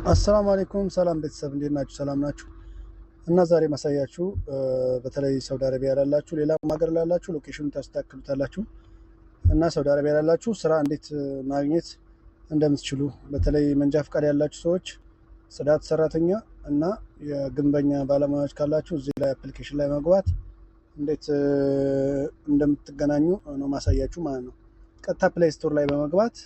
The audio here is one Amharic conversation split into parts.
አሰላሙ አለይኩም፣ ሰላም ቤተሰብ፣ እንዴት ናችሁ? ሰላም ናችሁ? እና ዛሬ ማሳያችሁ በተለይ ሳውዲ አረቢያ ላላችሁ፣ ሌላም ሀገር ላላችሁ location ኑን ታስተካክሉታላችሁ። እና ሳውዲ አረቢያ ላላችሁ ስራ እንዴት ማግኘት እንደምትችሉ፣ በተለይ መንጃ ፈቃድ ያላችሁ ሰዎች፣ ጽዳት ሰራተኛ እና የግንበኛ ባለሙያዎች ካላችሁ እዚህ ላይ application ላይ መግባት እንዴት እንደምትገናኙ ነው ማሳያችሁ ማለት ነው። ቀጥታ Play Store ላይ በመግባት፣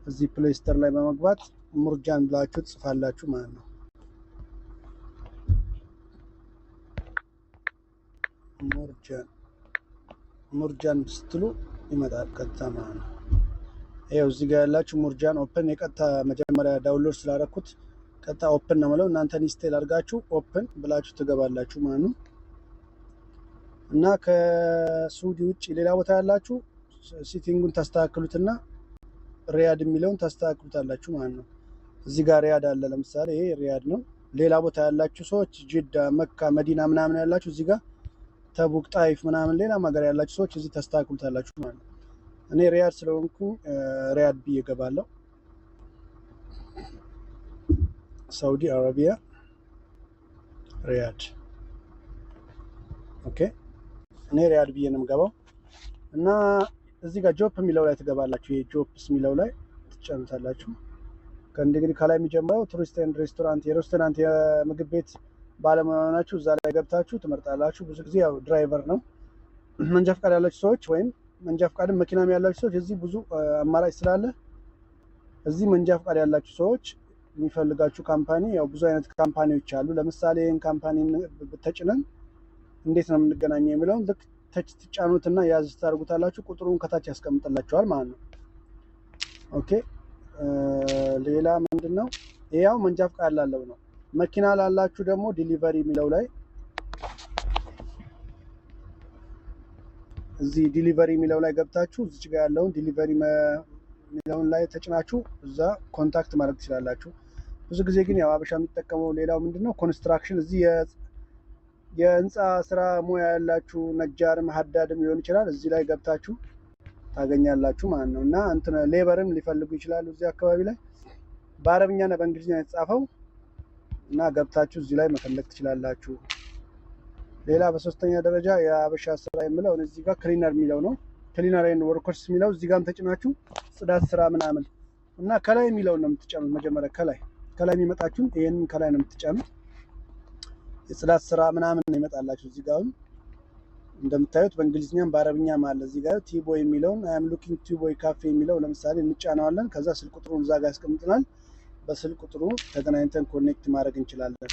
እዚህ Play Store ላይ በመግባት ሙርጃን ብላችሁ ትጽፋላችሁ ማለት ነው። ሙርጃን፣ ሙርጃን ስትሉ ይመጣል ቀጥታ ማለት ነው። ይኸው እዚህ ጋር ያላችሁ ሙርጃን open፣ የቀጥታ መጀመሪያ download ስላደረኩት ቀጥታ open ነው የምለው። እናንተ install አድርጋችሁ open ብላችሁ ትገባላችሁ ማለት ነው። እና ከሳውዲ ውጭ ሌላ ቦታ ያላችሁ setting ኡን ታስተካክሉትና ሪያድ የሚለውን ታስተካክሉታላችሁ ማለት ነው። እዚህ ጋር ሪያድ አለ። ለምሳሌ ይሄ ሪያድ ነው። ሌላ ቦታ ያላችሁ ሰዎች ጅዳ፣ መካ፣ መዲና ምናምን ያላችሁ እዚህ ጋር፣ ተቡክ፣ ጣይፍ ምናምን ሌላም ሀገር ያላችሁ ሰዎች እዚህ ታስተካክሉታላችሁ ማለት ነው። እኔ ሪያድ ስለሆንኩ ሪያድ ብዬ እገባለሁ። ሳውዲ አረቢያ ሪያድ። Okay፣ እኔ ሪያድ ብዬ ነው የምገባው። እና እዚህ ጋር job የሚለው ላይ ትገባላችሁ። ይሄ jobs የሚለው ላይ ትጫኑታላችሁ። ከእንግዲህ ከላይ የሚጀምረው tourist and restaurant፣ የሬስቶራንት የምግብ ቤት ባለሙያ ሆናችሁ እዛ ላይ ገብታችሁ ትመርጣላችሁ። ብዙ ጊዜ ያው driver ነው። መንጃ ፈቃድ ያላችሁ ሰዎች ወይም መንጃ ፈቃድም መኪናም ያላችሁ ሰዎች እዚህ ብዙ አማራጭ ስላለ እዚህ መንጃ ፈቃድ ያላችሁ ሰዎች የሚፈልጋችሁ company፣ ያው ብዙ አይነት company ዎች አሉ። ለምሳሌ ይህን company ተጭነን እንዴት ነው የምንገናኘው የሚለውን ልክ touch ትጫኑትና ያዝ ታደርጉታላችሁ። ቁጥሩን ከታች ያስቀምጥላችኋል ማለት ነው። Okay፣ ሌላ ምንድን ነው? ያው መንጃ ፈቃድ ላለው ነው። መኪና ላላችሁ ደግሞ delivery የሚለው ላይ፣ እዚህ delivery የሚለው ላይ ገብታችሁ እዚች ጋር ያለውን delivery የሚለውን ላይ ተጭናችሁ እዛ contact ማድረግ ትችላላችሁ። ብዙ ጊዜ ግን ያው አበሻ የሚጠቀመው ሌላው ምንድን ነው? Construction፣ እዚህ የህንፃ ስራ ሙያ ያላችሁ ነጃርም ሀዳድም ሊሆን ይችላል። እዚህ ላይ ገብታችሁ ታገኛላችሁ ማለት ነው። እና እንትን labor ም ሊፈልጉ ይችላሉ። እዚህ አካባቢ ላይ በአረብኛና በእንግሊዝኛ የተጻፈው እና ገብታችሁ እዚህ ላይ መፈለግ ትችላላችሁ። ሌላ በሶስተኛ ደረጃ የአበሻ ስራ የምለው እዚህ ጋር cleaner የሚለው ነው። Cleaner and workers የሚለው እዚህ ጋርም ተጭናችሁ ጽዳት ስራ ምናምን እና ከላይ የሚለውን ነው የምትጫኑት። መጀመሪያ ከላይ ከላይ የሚመጣችሁን ይህንን ከላይ ነው የምትጫኑት። የጽዳት ስራ ምናምን ነው ይመጣላችሁ። እዚህ ጋር እንደምታዩት በእንግሊዝኛም በአረብኛም አለ። እዚህ ጋር tea boy የሚለውን፣ I'm looking tea boy cafe የሚለው ለምሳሌ እንጫነዋለን። ከዛ ስልክ ቁጥሩን እዛ ጋር ያስቀምጥናል። በስልክ ቁጥሩ ተገናኝተን connect ማድረግ እንችላለን።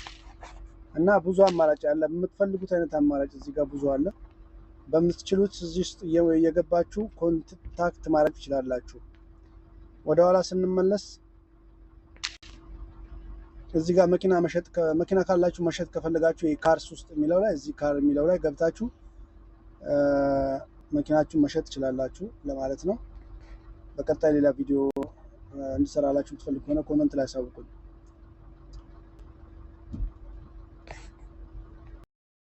እና ብዙ አማራጭ አለ። የምትፈልጉት አይነት አማራጭ እዚህ ጋር ብዙ አለ። በምትችሉት እዚህ ውስጥ እየገባችሁ contact ማድረግ ትችላላችሁ። ወደኋላ ስንመለስ እዚህ ጋር መኪና መሸጥ፣ መኪና ካላችሁ መሸጥ ከፈለጋችሁ cars ውስጥ የሚለው ላይ፣ እዚህ car የሚለው ላይ ገብታችሁ መኪናችሁን መሸጥ ትችላላችሁ ለማለት ነው። በቀጣይ ሌላ ቪዲዮ እንድሰራላችሁ የምትፈልጉ ከሆነ comment ላይ አሳውቁኝ።